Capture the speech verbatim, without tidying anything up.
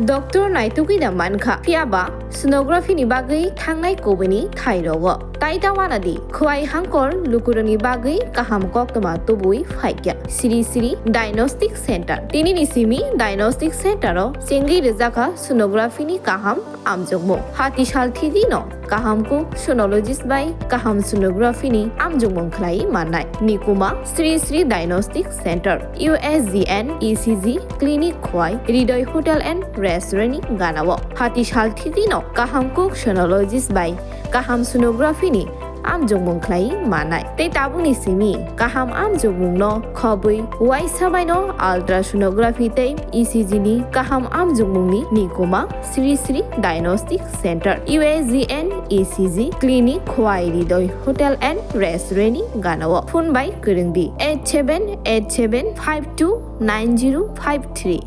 Doctor naitugwi da mankha, phiyaba sonography ni bagwi thangnai kubuni thai rogo. Tai ta wana di, khwai hangkor lukurokni bagwi kaham koktwma tubui phaikya. Sri Sri Diagnostic Center. Tinini simi Diagnostic Center o chengwi rwjakha sonography ni kaham amjokmung. Hati sal thidi no kaham kuk sonologist bai kaham sonography ni amjokmung khlai mannai. Nikuma Sri Sri Diagnostic Center, U S G N E C G clinic khwai Hridoy Hotel and Restaurant ni ganao. Hati sal thidi no kaham kuk sonologist bai kaham sonography ni amjokmung khlai mannai. Tei tabukni simi kaham amjokmung no khobwi uaisa bai no ultrasonography tei E C G ni kaham amjokmung ni nikuma Sri Sri Diagnostic Center, U S G N E C G clinic khwai Hridoy Hotel and Restaurant ni ganao. Phone bai kwrwng di eight seven eight seven five two nine zero five three.